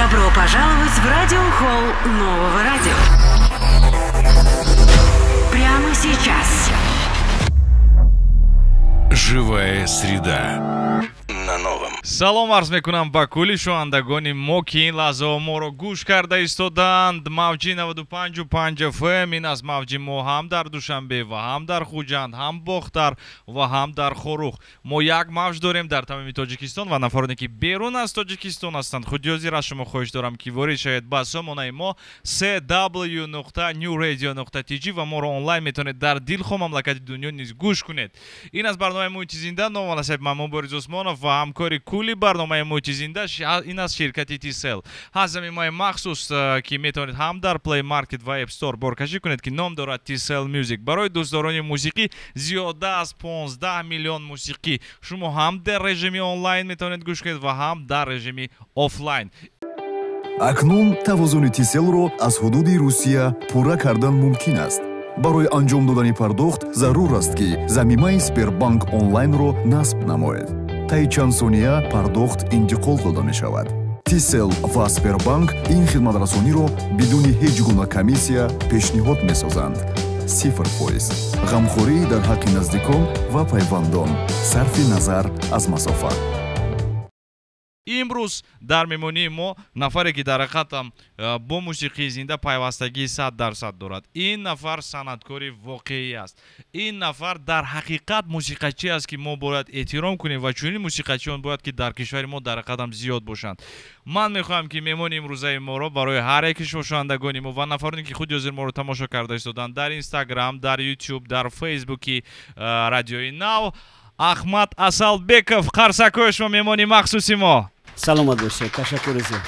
Добро пожаловать в радиохолл Нового радио. Прямо сейчас. Живая среда на новом. Салом арз мекунам ба кулли шунавандагони мо, ки ин лаҳзаҳо моро гӯш карда истоданд. Мавҷи 95,5 FM ин аз мавҷи мо ҳам дар Душанбе ва ҳам дар Хуҷанд, ҳам Бохтар ва ҳам дар Хоруғ. Мо як мавҷ дорем дар тамоми Тоҷикистон ва нафароне ки берун аз Тоҷикистон ҳастанд, худиёзир аз шумо хоҳиш дорам, ки ворид шавед ба сомонаи мо cw.newradio.tg ва моро онлайн метавонед дар дилхоҳ мамлакати дунё низ гӯш кунед. Ин аз барномаи Муҳити зинда, ном ва насаб Мамон Борис Усмонов ва ҳамкори кулли барномаи Муҳити зинда ин аз ширкати Tcell. Ҳаст замимаи махсус, ки метавонед ҳам дар Play Market ва App Store боркашӣ кунед, ки ном дорад Tcell Music. Барои дӯстдорони мусиқӣ зиёда аз 15 миллион мусиқӣ шумо ҳам дар режими онлайн метавонед гӯш кунед ва ҳам дар режими офлайн. Акнун тавозуни Tcell-ро аз ҳудуди Русия пурра кардан мумкин аст. Барои анҷом додани пардохт зарур аст, ки замимаи Сбербанк онлайнро насб намоед. Таи чанд сония пардохт интиқол дода мешавад. Tcell ва Сбербанк ин хидматрасониро бидуни ҳеҷ гуна комиссия пешниҳод месозанд. 0%. Ғамхорӣ дар ҳаққи наздикон ва пайвандон, сарфи назар аз масофа. Имрӯз дар меҳмонии мо нафаре, ки дар ҳақиқатам бо мусиқии зинда пайвастагии 100% дорад. Ин нафар санъаткори воқеӣ аст. Ин нафар дар ҳақиқат мусиқачӣ аст, ки мо бояд эҳтиром кунем ва чунин мусиқачиён бояд, ки дар кишвари мо дар ҳақиқатам зиёд бошанд. Ман мехоҳам, ки меҳмони имрӯзаи моро барои ҳар яки шунавандагони мо ва нафароне, ки худи ҳозир моро тамошо карда истоданд дар Инстаграм, дар Ютуб, дар Фейсбуки Радиои Нав, Аҳмад Асалбеков, қарсакҳои шумо меҳмони махсуси мо. Саломат бошед, ташаккур зиёд.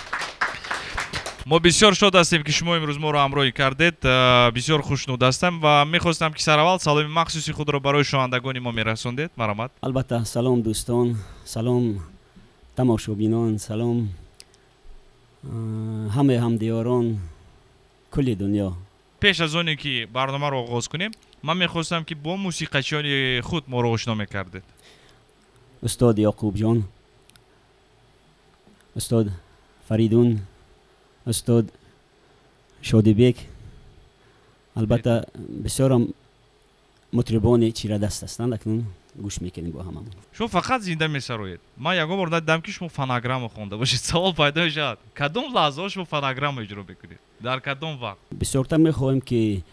Мо бисёр шод ҳастем, ки шумо имрӯз моро ҳамроҳӣ кардед. Бисёр хушнуд ҳастам ва мехостам, ки сараввал саломи махсуси худро барои шунавандагони мо мерасондед. Марҳамат. Албатта, салом дӯстон, салом тамошобинон, салом ҳамаи ҳамдиёрон кулли дунё. Пеш аз оне ки барномаро оғоз кунем, ман мехостам, ки бо мусиқачиёни худ моро ошно мекардед. Устод Ёқубҷон, устод Фаридун, устод Шодибек, албатта бисёрам мутрибони чирадаст ҳастанд. Акнун гӯш мекунем бо ҳамамон. Шумо фақат зинда месароед. Ман ягон бор надидам, ки шумо фонограмма хонда бошед. Савол пайдо мешавад, кадом лаҳзаҳо шумо фонограмма иҷро мекунед, дар кадом вақт? Бисёртар мехоҳем, ки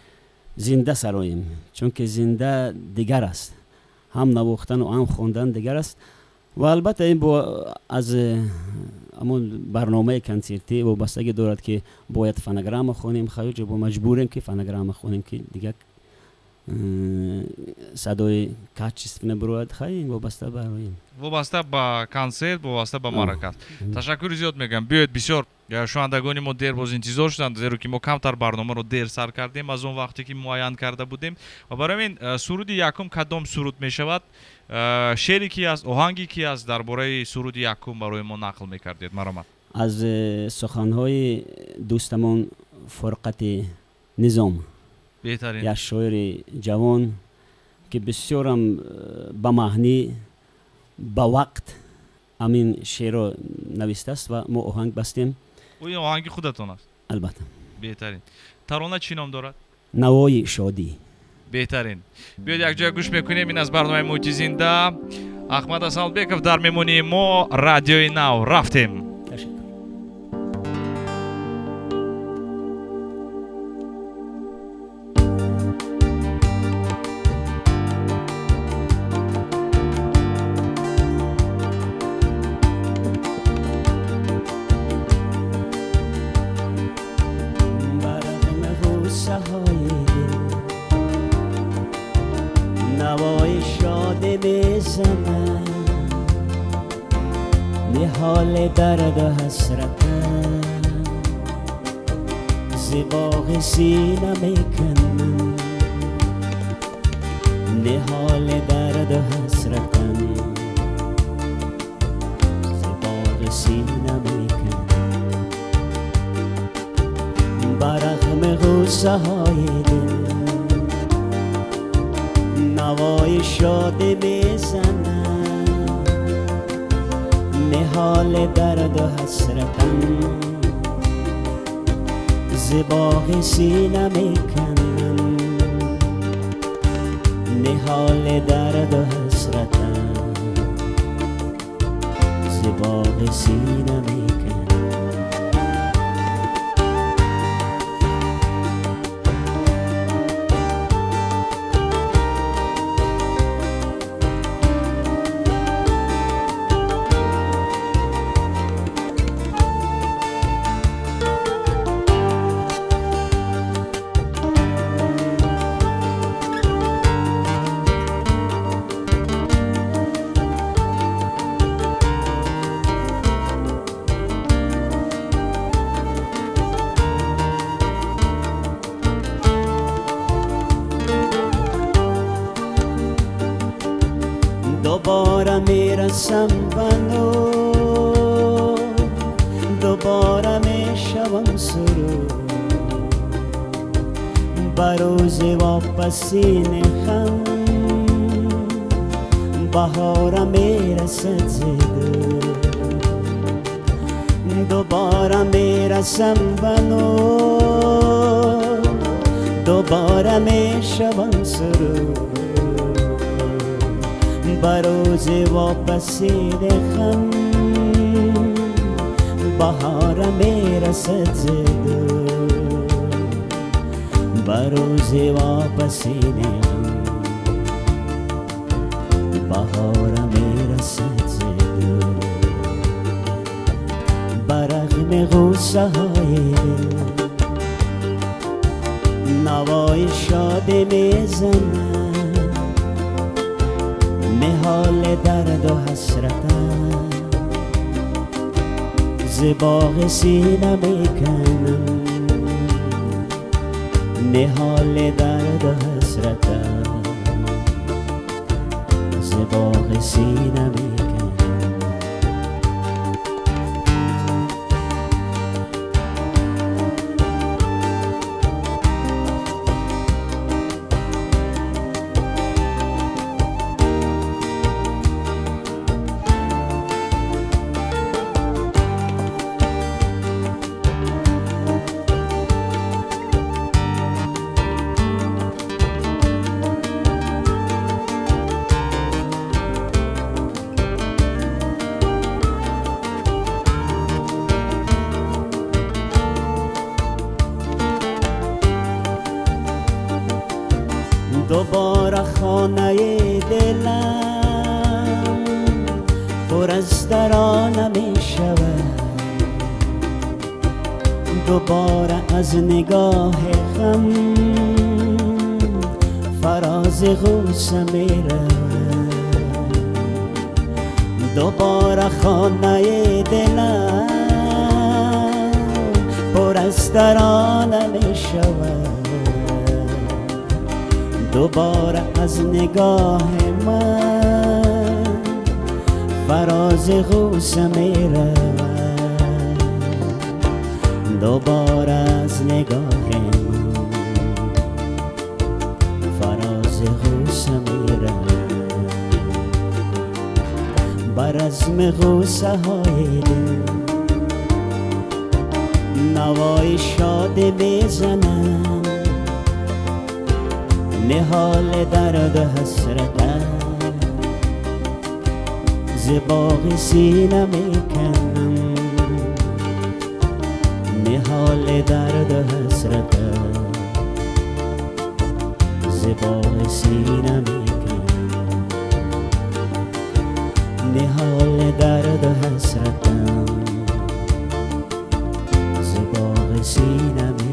зинда сароем, чунки зинда дигар аст, ҳам навохтану ҳам хондан дигар аст. Ва албатта ин бо аз ҳамон барномаи консертӣ вобастагӣ дорад, ки бояд фонограмма хонем. Хаёҷо бо маҷбурем, ки фонограмма хонем, ки дигар садои качественно бирояд. Хай, вобаста ба ин, вобаста ба консерт, вобаста ба маърака аст. Ташаккури зиёд мегӯям. Биёед, бисёр шунавандагони мо дер боз интизор шуданд, зеро ки мо камтар барномаро дер сар кардем аз он вақте ки муайян карда будем. Ва барои ин суруди якум кадом суруд мешавад, шеъри ки аст, оҳанги ки аст, дар бораи суруди якум барои мо нақл мекардед. Марҳамат. Аз суханҳои дӯстамон Фурқати Низом, беҳтарин як шоири ҷавон, ки бисёрам ба маънӣ, ба вақт ҳамин шеърро навистааст ва мо оҳанг бастем. Ин оҳанги худатон аст? Албатта. Беҳтарин. Тарона чӣ ном дорад? Навои шодӣ. Беҳтарин. Биёед, якҷоя гӯш мекунем. Ин аз барномаи Муҳити зинда, Аҳмад Асалбеков дар меҳмонии мо, Радиои Нав. Рафтем. Ташаккур. نوای شاده بزنم، نهال درد و حسرتم ز باغ سینه میکنم، نهال درد و حسرتم ز باغ سینه میکنم. برغم غصه های دل نوای شاده میزنم، نهال درد و حسرتم ز باغ سینه میکنم نهال درد و حسرتم ز باغ سینه میکنم. دوباره میرسم به نو، دوباره میشوم سرور، به روز واپسین خم بهار میرسد ز دور. دوباره میرسم به نو، دوباره میشوم سرور، به روز واپسین خم بهار میرسد ز دور، به روز واپسین غم بهار میرسد ز دور. برغم غصه های دل نوای شادی میزنم، نهال درد و حسرتم ز باغ سینه میکنم، نهال درد و حسرتم ز باغ سینه میکنم. دوباره خانه دلم پر از درانه می شود، دوباره از نگاه غم فراز غصه می رود. دوباره خانه دلم پر از درانه می شود، دوباره از نگاه من فراز غصه می رود، دوباره از نگاه من فراز غصه می رود. بر رزم غصه های دل نوای شاد میزنم، نهال درد و حسرتم ز باغ سینه میکنم، نهال درد و حسرتم ز باغ سینه میکنم، نهال درد و حسرتم ز باغ سینه میکنم.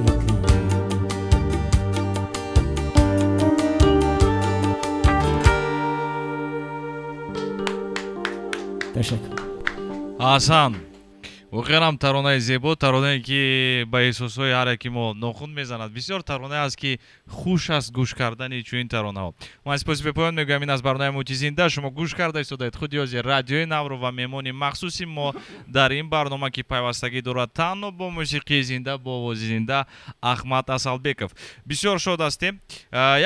تشکر. Асан, воқеан ҳам таронаи зебо, таронае ки ба эҳсосҳои ҳар яки мо нохун мезанад. Бисёр таронае аст ки хуш аст гӯш кардани чунин таронаҳо. Ман сипоси бепоён мегӯям ин аз барномаи Муҳити зинда. Шумо гӯш карда истодаед худи ҳозир радиои Навро ва меҳмони махсуси мо дар ин барнома ки пайвастагӣ дорад танҳо бо мусиқии зинда, бо овози зинда Аҳмад Асалбеков. Бисёр шод ҳастем.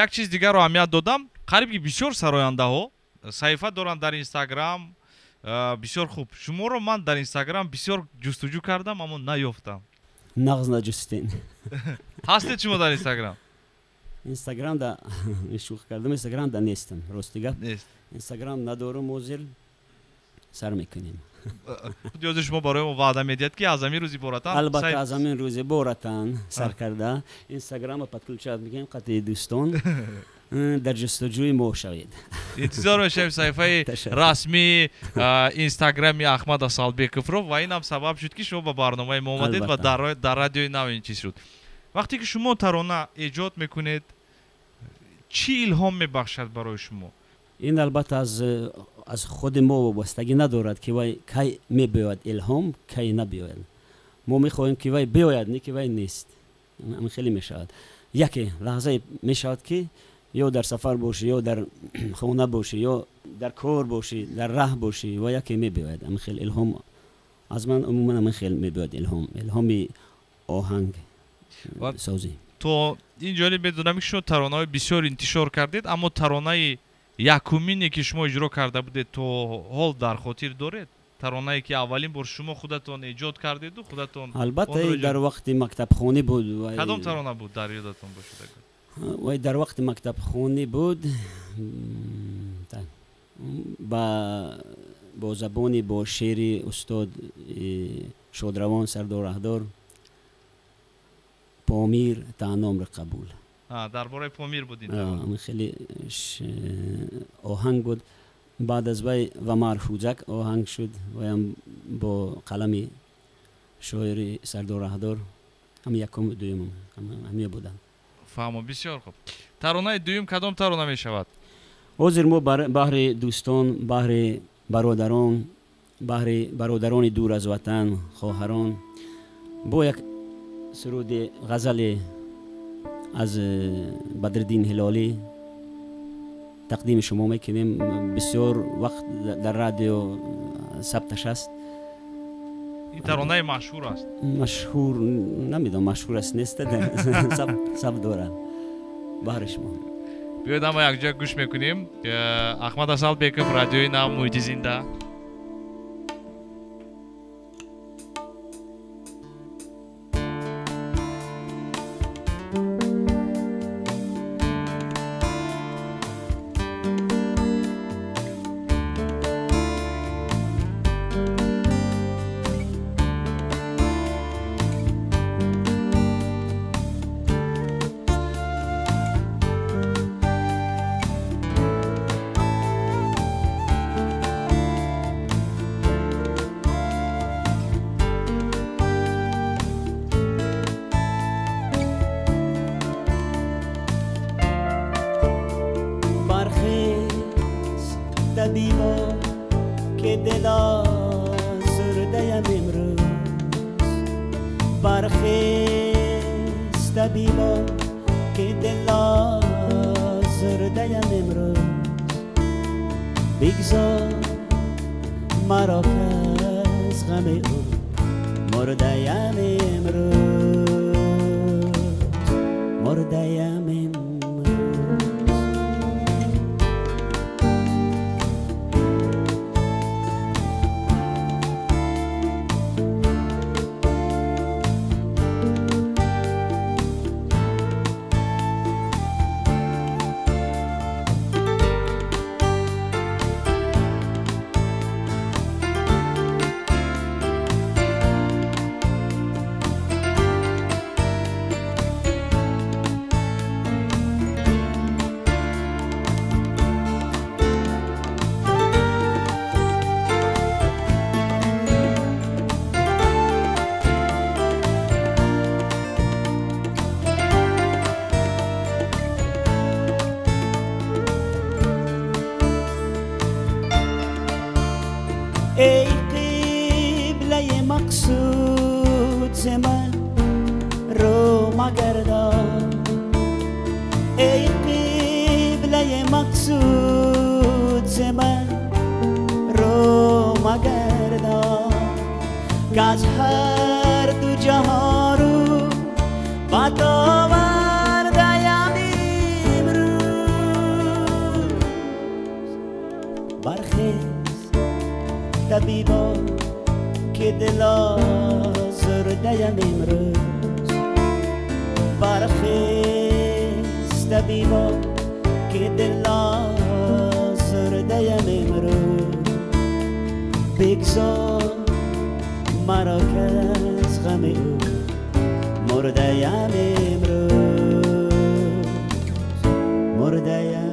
Як чиз дигарро аҳамият додам. Қариб ки бисёр сарояндаҳо саҳифа доранд дар Инстаграм. Бисёр хуб. Шуморо ман дар Инстаграм бисёр ҷустуҷӯ кардам, аммо наёфтам. Нағз наҷустен. Ҳастед шумо дар Инстаграм? Инстаграм да шӯхӣ кардам, Инстаграм да нестам, рости гап. Нест. Инстаграм надорам, ҳозир сар мекунем. Ҳозир шумо барои мо ваъда медиҳед, ки аз ҳамин рӯз иборатан Албатта, аз ҳамин рӯз иборатан сар карда Инстаграмро подключать мекунем қатъи дӯстон, дар ҷустуҷӯи мо шавед. Интизор мешавем саҳифаи расмии Инстаграми Аҳмад Асалбековро, ва ин ҳам сабаб шуд, ки шумо ба барномаи мо омадед ва дар радиои нав ин чиз шуд. Вақте ки шумо тарона эҷод мекунед, чӣ илҳом мебахшад барои шумо? Ин албатта аз худи мо вобастагӣ надорад, ки вай кай мебиёяд илҳом, кай набиёяд. Мо мехоҳем, ки вай биёяд, не ки вай нест. Ҳамин хеле мешавад. Яке лаҳзае мешавад, ки ё дар сафар бошӣ, ё дар хона бошӣ, ё дар кор бошӣ, дар раҳ бошӣ, ва яке мебиёяд. Ҳамин хел илҳом аз ман умуман ҳамин хел мебиёяд илҳом, илҳоми оҳанг созӣ. То ин ҷониб медонам, ки шумо таронаҳои бисёр интишор кардед, аммо таронаи якумине, ки шумо иҷро карда будед, то ҳол дар хотир доред? Таронае, ки аввалин бор шумо худатон эҷод кардеду худатон? Албатта, дар вақти мактабхонӣ буд. Кадом тарона буд, дар ёдатон бошад агар? Вай дар вақти мактабхонӣ буд, бо забони, бо шеъри устод шодравон Сардор Раҳдор, Помир таъномро қабул. Дар бораи Помир буд ин тарона. Хеле оҳанг буд. Баъд аз вай ва Марфуҷак оҳанг шуд, ваям бо қалами шоири Сардор Раҳдор. Ҳам якум, дуюм ҳамия буданд. Фаҳмо, бисёр хуб. Таронаи дуюм кадом тарона мешавад? Ҳозир мо баҳри дӯстон, баҳри бародарон, баҳри бародарони дур аз ватан, хоҳарон бо як суруди ғазале аз Бадриддин Ҳилолӣ тақдими шумо мекунем. Бисёр вақт дар радио сабташ аст. Ин таронаи машҳур аст? Машҳур намедонам, машҳур аст нест, сабт дорад. Баҳри шумо. Биёед ҳама якҷоя гӯш мекунем. Аҳмад Асалбеков, радиои нав, муҳити зинда. ای قبله مقصود ز من رو مگردان، ای قبله مقصود ز من رو مگردان، کز هر دو جهان رو با تو آورده‌ام امروز. برخیز طبیبا که که دل آزرده‌ام امروز، برخیز طبیبا که دل آزرده‌ام امروز، بگذار مرا که از غم او مرده‌ام امروز، مرده‌ام.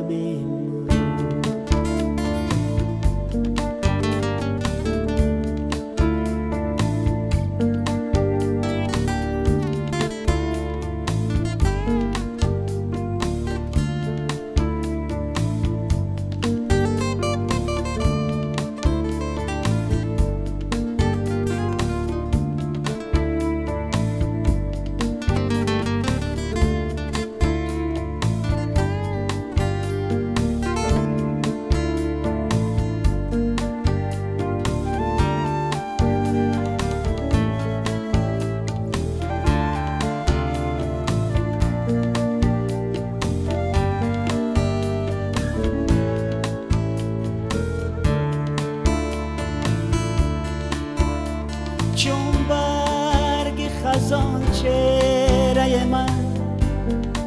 چهره من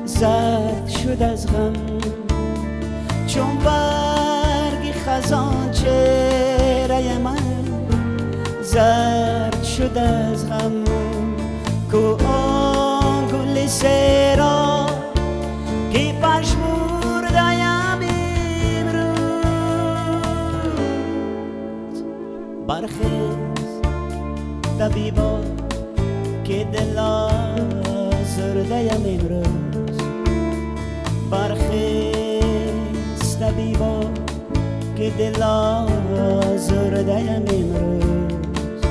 زرد شد از غم، چون برگ خزان چهره من زرد شد از غم، کو آن گل سرا که پژمرده‌ام امروز، برخیز طبیبا که دل آزرده‌ام امروز، برخیز طبیبا که دل آزرده‌ام امروز،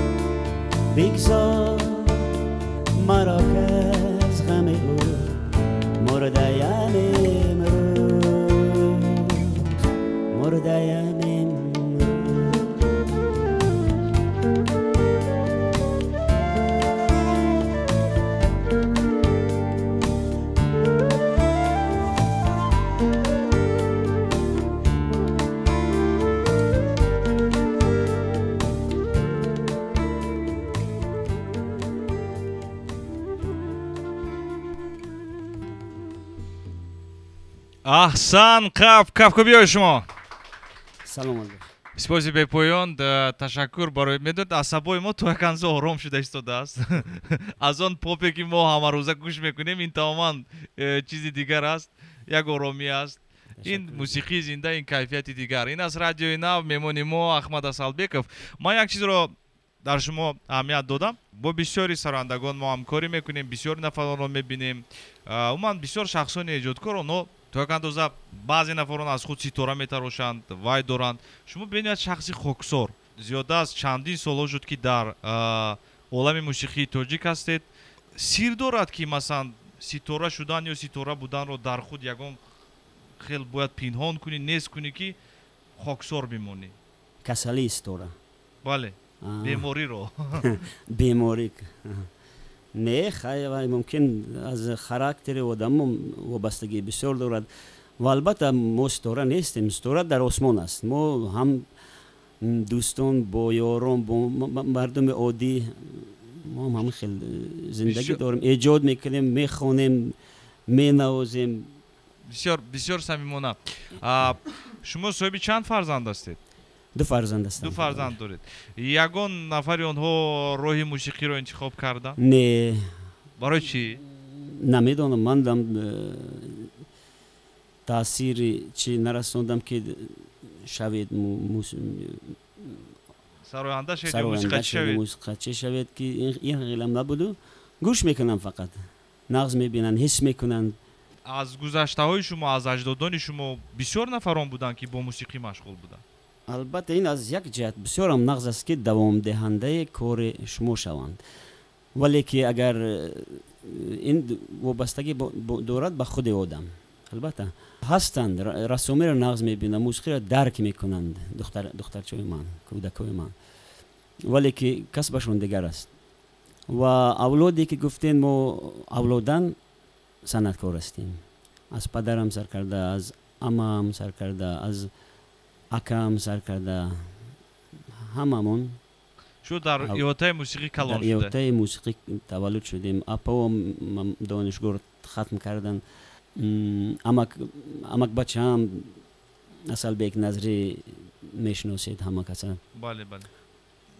بگذار مرا که از غم او مرده‌ام امروز، مرده‌ام. Аҳсан, кафкӯбиҳои шумо. Салом алейкум. Сипоси бепоён, ташаккур барои медонед, асабои мо то як андоза ором шуда истодааст. Аз он попе ки мо ҳамарӯза гӯш мекунем, ин тамоман чизи дигар аст, як оромӣ аст. Ин мусиқии зинда, ин кайфияти дигар. Ин аз радиои нав, меҳмони мо Аҳмад Асалбеков. Ман як чизро дар шумо аҳамият додам. Бо бисёри сарояндагон мо ҳамкорӣ мекунем, бисёр нафаронро мебинем. Умуман бисёр шахсони эҷодкор, онҳо то як андоза баъзе нафарон аз худ ситора метарошанд, вай доранд. Шумо бениҳоят шахси хоксор. Зиёда аз чандин солҳо шуд, ки дар олами мусиқии тоҷик ҳастед. Сир дорад, ки масалан ситора шудан ё ситора буданро дар худ ягон хел бояд пинҳон кунӣ, нест кунӣ, ки хоксор бимонӣ? Касалии ситора. Бале, бемориро. Беморӣ. Не, хай, мумкин аз характери одам вобастагӣ бисёр дорад. Ва албатта мо ситора нестем, ситора дар осмон аст. Мо ҳам дӯстон, бо ёрон, бо мардуми оддӣ, мо ҳам ҳамин хел зиндагӣ дорем, эҷод мекунем, мехонем, менавозем. Бисёр бисёр самимона. Шумо соҳиби чанд фарзанд ҳастед? Ду фарзанд ҳастам. Ду фарзанд доред. Ягон нафари онҳо роҳи мусиқиро интихоб карданд? Не. Барои чӣ? Намедонам, ман таъсири чӣ нарасондам, ки шавед сароянда шавед ё мусиқачӣ шавед? Мусиқачӣ шавед, ки ин хелам набуду. Гӯш мекунам фақат, нағз мебинанд, ҳис мекунанд. Аз гузаштаҳои шумо, аз аҷдодони шумо бисёр нафарон буданд, ки бо мусиқӣ машғул буданд? Албатта ин аз як ҷиҳат бисёрам нағз аст, ки давомдиҳандаи кори шумо шаванд, вале ки агар ин вобастагӣ дорад ба худи одам. Албатта ҳастанд, рассомиро нағз мебинанд, мусиқиро дарк мекунанд, духтарчаҳои ман, кӯдакҳои ман, вале ки касбашон дигар аст. Ва авлоде ки гуфтем, мо авлодан санъаткор ҳастем. Аз падарам сар карда, аз амаам сар карда, аз акаам сар карда, ҳамамон. Шу дар иҳотаи мусиқӣ калон шуда. Дар иҳотаи мусиқӣ таваллуд шудем. Апаом донишгоҳ хатм кардан. Амак бачаам Асалбек Назри мешиносед ҳама каса. Бале, бале.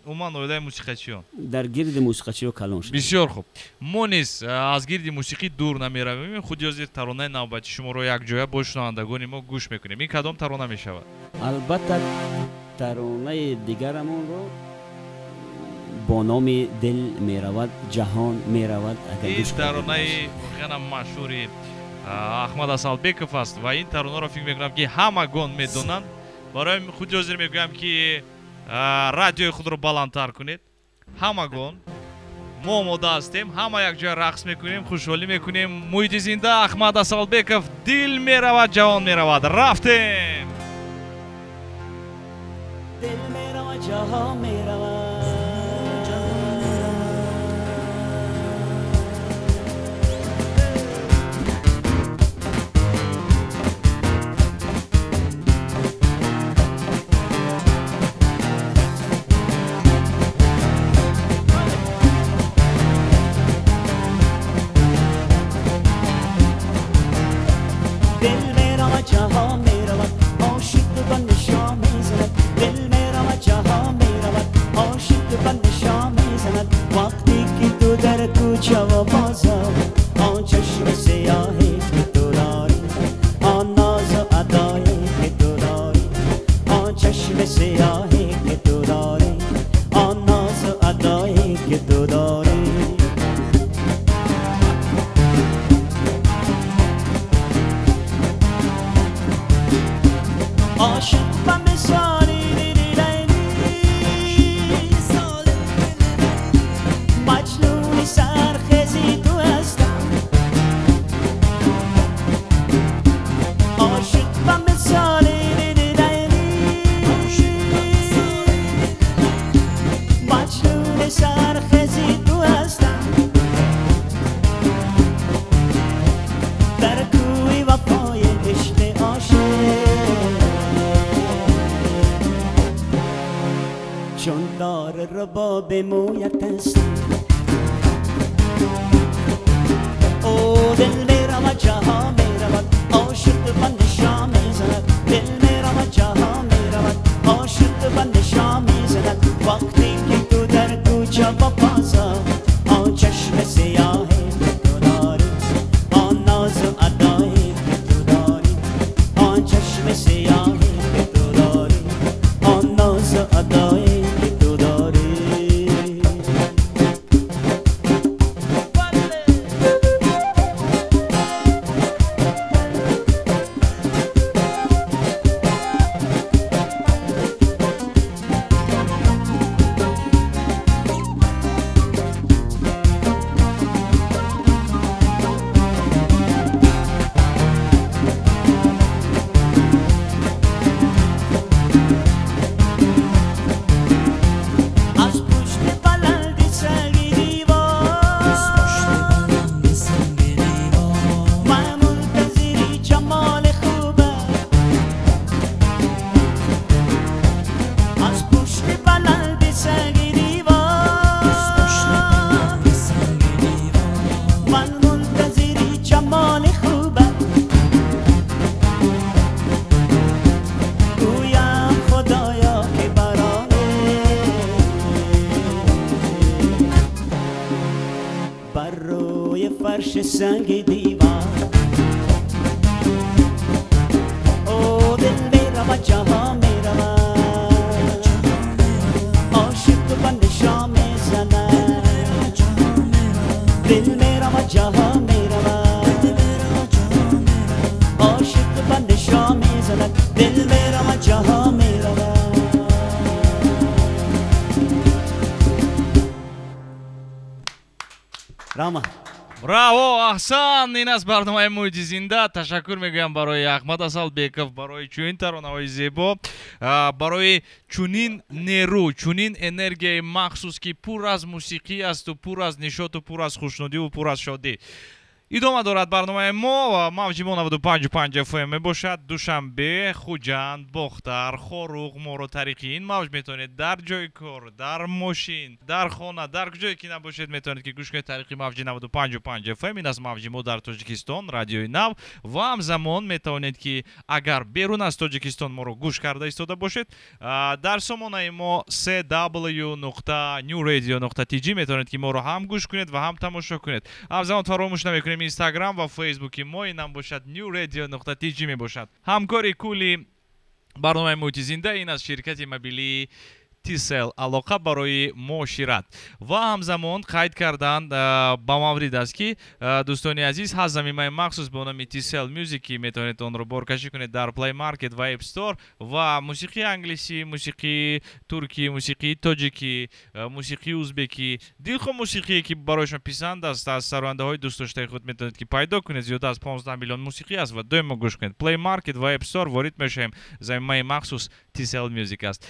Умуман оилаи мусиқачиён. Дар гирди мусиқачиё калон шудем. Бисёр хуб. Мо низ аз гирди мусиқӣ дур намеравем. Худи ҳозир таронаи навбати шуморо якҷоя бо шунавандагони мо гӯш мекунем. Ин кадом тарона мешавад? Албатта таронаи дигарамонро бо номи Дил меравад, ҷаҳон меравад. Ин таронаи воқеан машҳури Аҳмад Асалбеков аст ва ин таронаро фикр мекунам ки ҳамагон медонанд. Барои худи ҳозир мегӯям ки радиои худро баландтар кунед. Ҳамагон мо омода ҳастем, ҳама якҷоя рақс мекунем, хушҳолӣ мекунем. Муҳити зинда Аҳмад Асалбеков, Дил меравад, ҷаҳон меравад. Рафтем. Дил меравад, ҷаҳон меравад. جهان میرود، عاشق به نشان میزند. دل میرود، جهان میرود، عاشق به نشان میزند. وقتی که تو در کوچه و بازار، آن چشم سیاهی که تو داری، آن ناز و ادایی که تو داری، آن چشم سیاهی که تو داری، آن ناز و ادایی که تو داری. عاشق به مثال مجنون سرخیزی تو هستم. عاشق به مثال مجنون سرخیزی تو هستم. در کوی وفای عشق عاشق چون دار رباب مویت هستم. او دل میرود، جهان میرود، عاشق به نشان میزند. دل میرود، جهان میرود، عاشق به نشان میزند. وقتی که تو در کوچه و بازار، آن چشم سیاهی که تو داری، آن ناز و ادایی که تو داری، آن چشم سیاهی که تو داری، آن ناز و ادایی. سنگ دیوار، او دل میرود، جهان میرود، عاشق به نشان میزند. دل میرود، جهان میرود، عاشق به نشان میزند. دل میرود، جهان میرود. Рама. Браво, аҳсан! Ин аст барномаи муҳити зинда. Ташаккур мегӯям барои Аҳмад Асалбеков, барои чунин таронаҳои зебо, барои чунин нерӯ, чунин энергияи махсус, ки пур аз мусиқӣ асту пур аз нишоту пур аз хушнудиву пур аз шодӣ. Идома дорад барномаи мо ва мавҷи мо 95.5 FM мебошад. Душанбе, Хуҷанд, Бохтар, Хоруғ моро тариқи ин мавҷ метавонед дар ҷои кор, дар мошин, дар хона, дар куҷое ки набошед метавонед ки гӯш кунед тариқи мавҷи 95.5 FM. Ин аз мавҷи мо дар Тоҷикистон, радиои нав. Ва ҳамзамон метавонед ки агар берун аз Тоҷикистон моро гӯш карда истода бошед, дар сомонаи мо cw.newradio.tg метавонед ки моро ҳам гӯш кунед ва ҳам тамошо кунед. Ҳамзамон фаромӯш намекунем Инстаграм ва Фейсбуки мо инам бошад newradio.tg мебошад. Ҳамкори кулли барномаи муҳити зинда ин аз ширкати мобилии Tcell, алоқа барои муошират. Ва ҳамзамон қайд кардан ба маврид аст ки дӯстони азиз, ҳаст замимаи махсус бо номи Tcell Music ки метавонед онро боркашӣ кунед дар Play Market ва App Store ва мусиқии англисӣ, мусиқии туркӣ, мусиқии тоҷикӣ, мусиқии узбекӣ, дилхоҳ мусиқие ки барои шумо писанд аст аз сарояндаҳои дӯстдоштаи худ метавонед ки пайдо кунед. Зиёда аз 15 миллион мусиқӣ аст ва доимо гӯш кунед. Play Market ва App Store ворид мешавем. Замимаи махсус Tcell Music аст.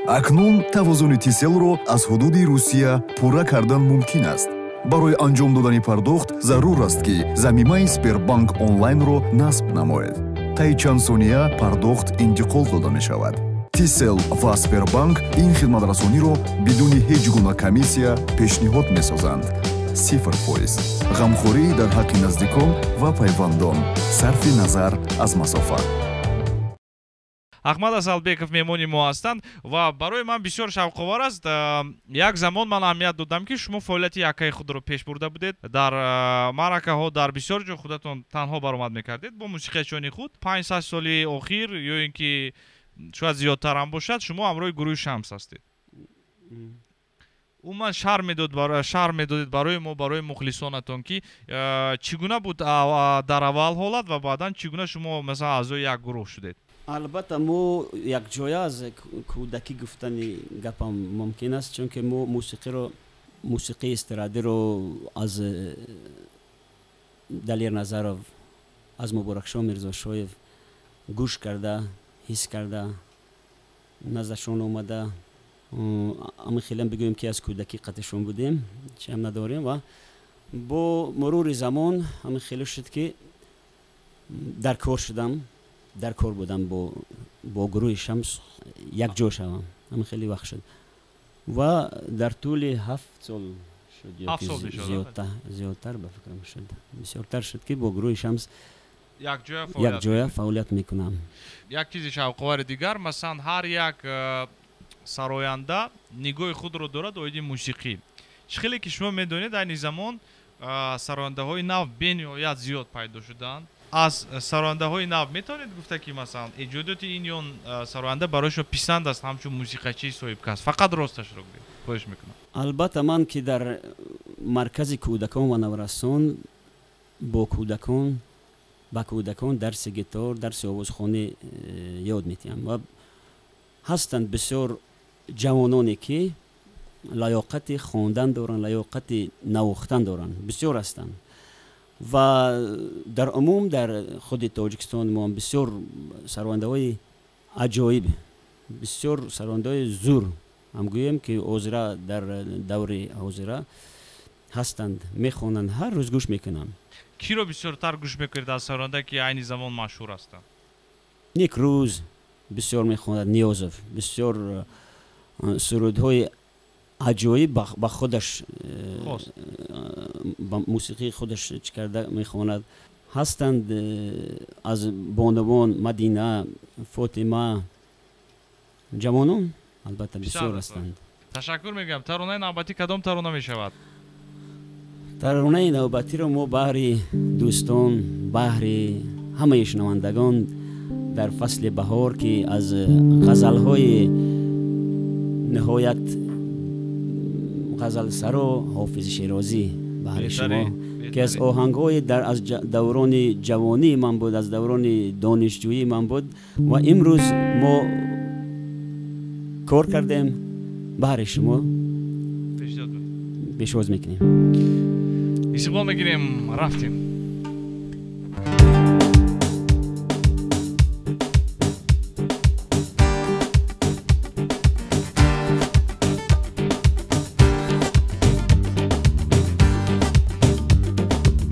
Акнун тавозуни Тиселро аз ҳудуди Русия пурра кардан мумкин аст. Барои анҷом додани пардохт зарур аст, ки замимаи Сбербанк онлайнро насб намоед. Таи чанд сония пардохт интиқол дода мешавад. Тисел ва Сбербанк ин хидматрасониро бидуни ҳеҷ гуна комиссия пешниҳод месозанд. 0%. Ғамхорӣ дар ҳаққи наздикон ва пайвандон, сарфи назар аз масофа. Аҳмад Асалбеков меҳмони мо ҳастанд ва барои ман бисёр шавқовар аст. Як замон ман аҳамият додам ки шумо фаъолияти яккаи худро пеш бурда будед. Дар маъракаҳо, дар бисёр ҷо худатон танҳо баромад мекардед бо мусиқачиёни худ. 5-6 соли охир ё ин ки шояд зиёдтар ҳам бошад, шумо ҳамроҳи гурӯҳи Шамс ҳастед. Умуман шарҳ медодед барои мо, барои мухлисонатон ки чӣ гуна буд дар аввал ҳолат ва баъдан чӣ гуна шумо масалан аъзои як гурӯҳ шудед? Албатта мо якҷоя аз кӯдакӣ гуфтани гапам мумкин аст, чунки мо мусиқиро, мусиқии эстрадиро аз Далер Назаров, аз Муборакшо Мирзошоев гӯш карда, ҳис карда, наздашон омада, ама хеле бигӯем ки аз кӯдакӣ қатишон будем, чиам надорем ва бо мурури замон ама хеле шуд ки дар кор шудам, дар кор будам бо гурӯҳи Шамс якҷо шавам. Ама хеле вақт шуд ва дар тӯли 7 сол шуд ё зиёдтар ба фикрам шуд, бисёртар шуд ки бо гурӯҳи Шамс якҷоя фаъолият мекунам. Як чизи шавқовари дигар, масалан ҳар як сароянда нигоҳи худро дорад оиди мусиқӣ. Чӣ хеле ки шумо медонед, айни замон сарояндаҳои нав бениҳоят зиёд пайдо шуданд. Аз сарояндаҳои нав метавонед гуфта ки масалан эҷодиёти ин ё сароянда барои шумо писанд аст ҳамчун мусиқачии соҳибкасб? Фақат росташро гӯед, хоҳиш мекунам. Албатта ман ки дар маркази кӯдакон ва наврасон бо кӯдакон, ба кӯдакон дарси гитор, дарси овозхонӣ ёд медиҳам ва ҳастанд бисёр ҷавононе ки лаёқати хондан доранд, лаёқати навохтан доранд, бисёр ҳастанд. Ва дар умум дар худи Тоҷикистон мо бисёр сарояндаҳои аҷоиб, бисёр сарояндаҳои зур ҳам гӯем ки ҳозира дар даври ҳозира ҳастанд, мехонанд, ҳар рӯз гӯш мекунам. Киро бисёртар гӯш мекунед аз сароянда ки айни замон машҳур ҳастанд? Некрӯз бисёр мехонад, Ниёзов бисёр сурудҳои аҷоиб ба худаш, ба мусиқии худаш чӣ карда мехонад. Ҳастанд аз бонувон Мадина, Фотима, ҷавонон албатта бисёр ҳастанд. Ташаккур мегӯям. Таронаи навбатӣ кадом тарона мешавад? Таронаи навбатиро мо баҳри дӯстон, баҳри ҳамаи шунавандагон дар фасли баҳор ки аз ғазалҳои ниҳоят ғазалсаро Ҳофизи Шерозӣ баҳри шумо ки аз оҳангҳои аз даврони ҷавонии ман буд, аз даврони донишҷӯии ман буд ва имрӯз мо кор кардем, баҳри шумо пешвоз мекунем. Истиқбол мегирем, рафтем.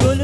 Гул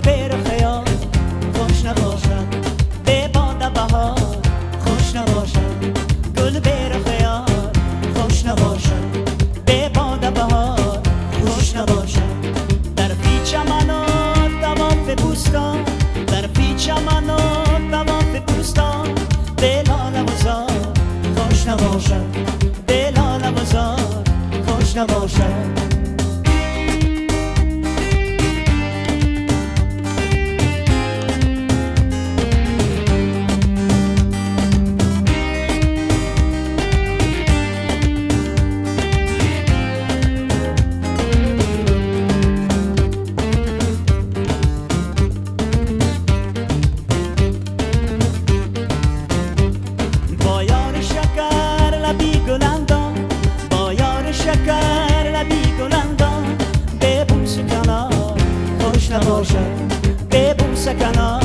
نباشد، به بوسه کنار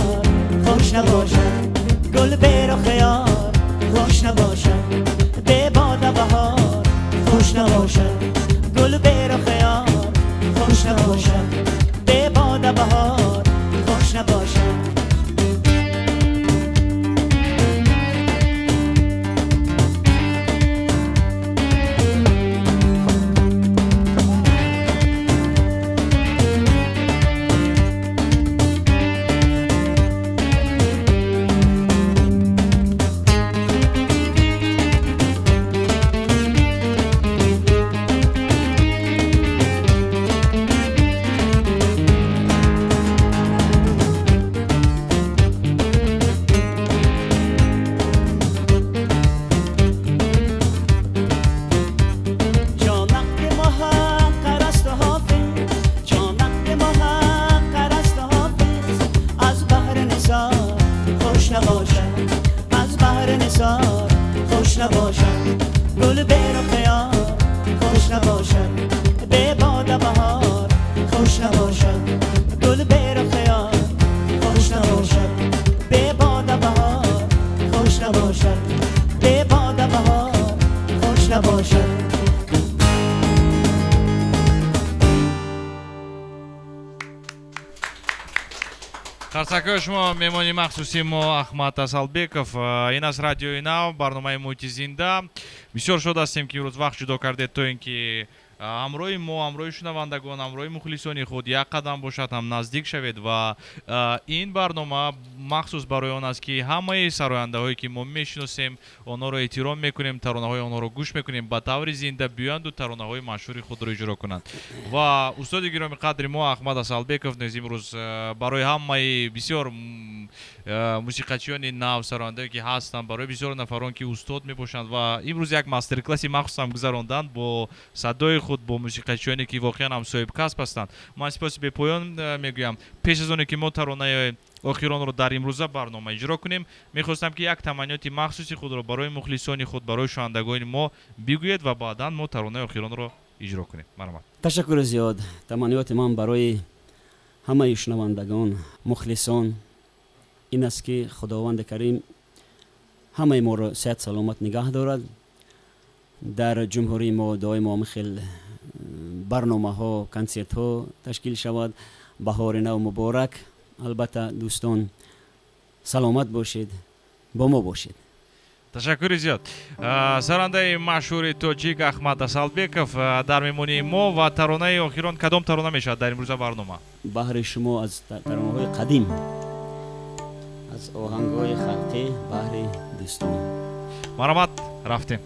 خوش نباشد، گل به رخ یار خوش نباشد، به باد بهار خوش نباشد، گل به رخ یار خوش نباشد، به باد بهار خوش نباشد. Қарсакҳои шумо меҳмони махсуси мо Аҳмад Асалбеков. Ин аст радиои нав, барномаи муҳити зинда. Бисёр шод ҳастем, ки имрӯз вақт ҷудо кардед, то ин ки ҳамроҳи мо, ҳамроҳи шунавандагон, ҳамроҳи мухлисони худ як қадам бошад ҳам наздик шавед. Ва ин барнома махсус барои он аст, ки ҳамаи сарояндаҳое, ки мо мешиносем, онҳоро эҳтиром мекунем, таронаҳои онҳоро гӯш мекунем, ба таври зинда биёянду таронаҳои машҳури худро иҷро кунанд. Ва устоди гироми қадри мо Аҳмад Асалбеков низ имрӯз барои ҳамаи бисёр мусиқачиёни нав, сарояндае, ки ҳастанд, барои бисёр нафарон, ки устод мебошанд, ва имрӯз як мастер-класси махсусам гузаронданд бо садои худ, бо мусиқачиёне, ки воқеан ҳам соҳибкасб ҳастанд. Ман сипоси бепоён мегӯям. Пеш аз оне ки мо таронаи охиронро дар имрӯза барнома иҷро кунем, мехостам, ки як таманниёти махсуси худро барои мухлисони худ, барои шунавандагони мо бигӯед ва баъдан мо таронаи охиронро иҷро кунем. Марҳамат. Ташаккури зиёд. Таманниёти ман барои ҳамаи шунавандагон, мухлисон ин аст, ки Худованди Карим ҳамаи моро сеҳат саломат нигаҳ дорад. Дар ҷумҳурии мо доимо хел барномаҳо, консертҳо ташкил шавад. Баҳори нав муборак. Албатта, дӯстон, саломат бошед, бо мо бошед. Ташаккури зиёд. Сарандаи машҳури тоҷик Аҳмад Асалбеков дар меҳмонии мо. Ва таронаи охирон кадом тарона мешавад дар имрӯза барнома? Баҳри шумо аз таронаҳои қадим, аз оҳангҳои халқӣ, баҳри дӯстон. Марҳамат, рафтем.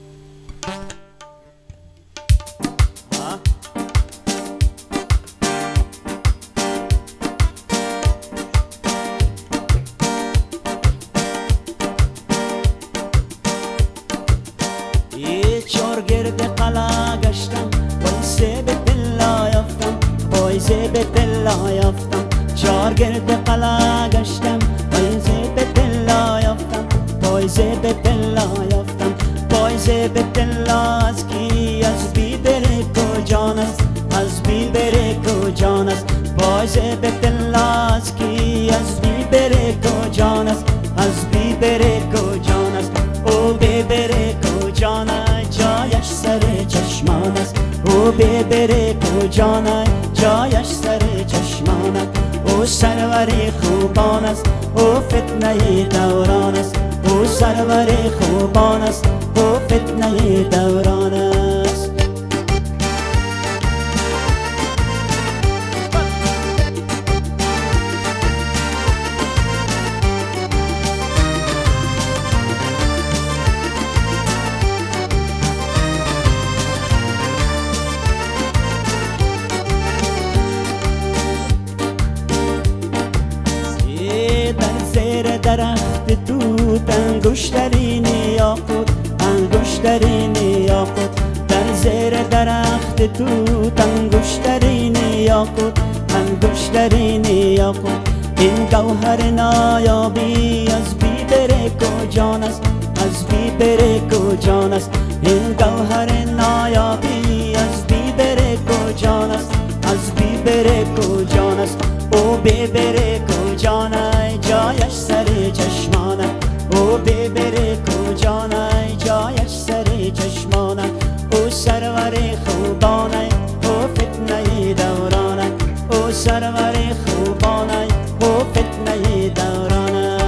از بی بره کو جان است. او ببره کجانه جایش سر چشمانه او ببره کجانه جایش سر چشمانه او سرور خوبانه او فتنه دورانه او سرور خوبانه او فتنه دورانه.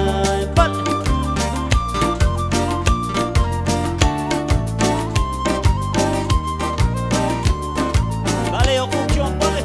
بله یعقوب جان بله.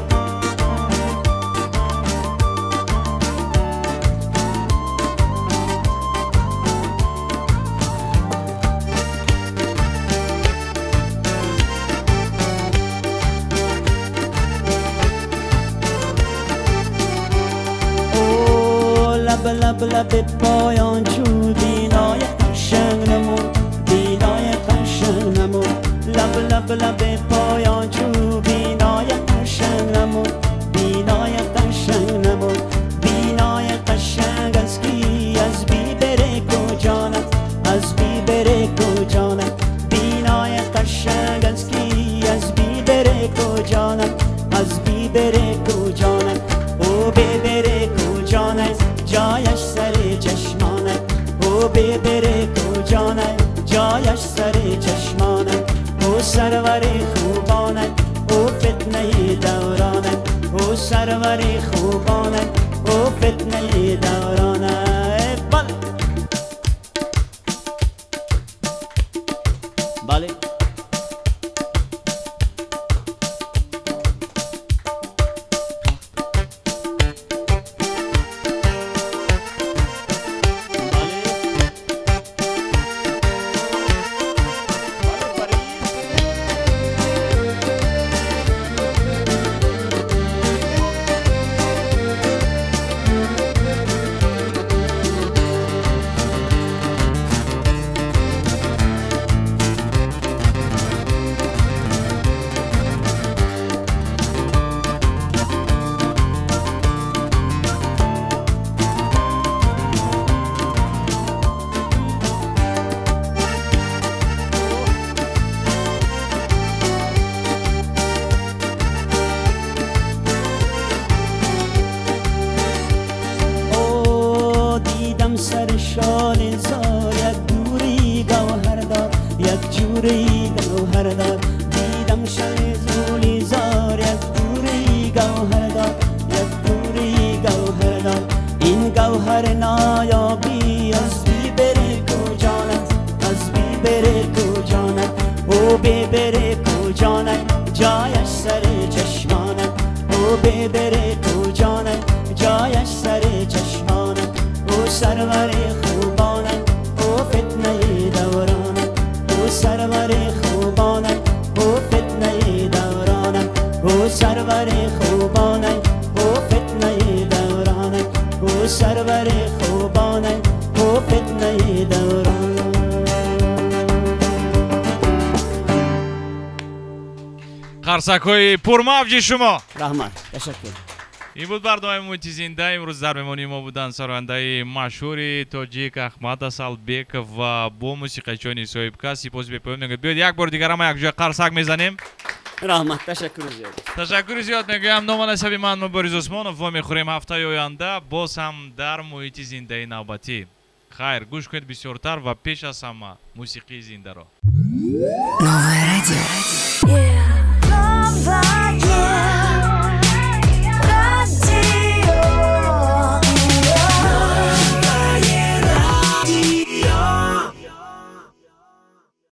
لب لب پایان چو بینای قشنگ نمود بینای قشنگ نمود لب لب لب پایان چو بینای قشنگ نمود بینای قشنگ نمود بینای قشنگ از کی از بی بره کجانه از بی بره کجانه بینای قشنگ از کی از بی بره کجانه از بی بره کجانه او بی بره کجانه جایش سر چشمانه او ببره کجانه جایش سر چشمانه او سرور خوبانه او فتنه دورانه او سرور خوبانه او فتنه دورانه. بله بله. سر شال زار یک دوری گوهر دار یک جوری گوهر دار دیدم شال زولی زار یک دوری گوهر دار یک دوری گوهر دار این گوهر نایابی از بی بره کجانه از بی بره کجانه او بی بره کجانه جایش سر چشمانه او بی بره کجانه جایش سر چشمانه او سرور خوبانه او فتنه دورانه او سرور خوبانه او فتنه دورانه او سرور خوبانه او فتنه دورانه او سرور خوبانه او فتنه دورانه. Қарсакҳои пурмавҷи шумо. Раҳмат, ташаккур. Ин буд барномаи муҳити зинда. Имрӯз дар меҳмонии мо буданд сарояндаи машҳури тоҷик Аҳмад Асалбеков ва бо мусиқачиёни соҳибкас. Сипоси бепоён мегӯям. Биёед як бори дигар ҳама якҷоя қарсак мезанем. Раҳмат, ташаккури зиёд. Ташаккури зиёд мегӯям. Ному насаби ман Мубориз Усмонов. Вомехӯрем ҳафтаи оянда боз ҳам дар муҳити зиндаи навбатӣ. Хайр, гӯш кунед бисёртар ва пеш аз ҳама мусиқии зиндаро.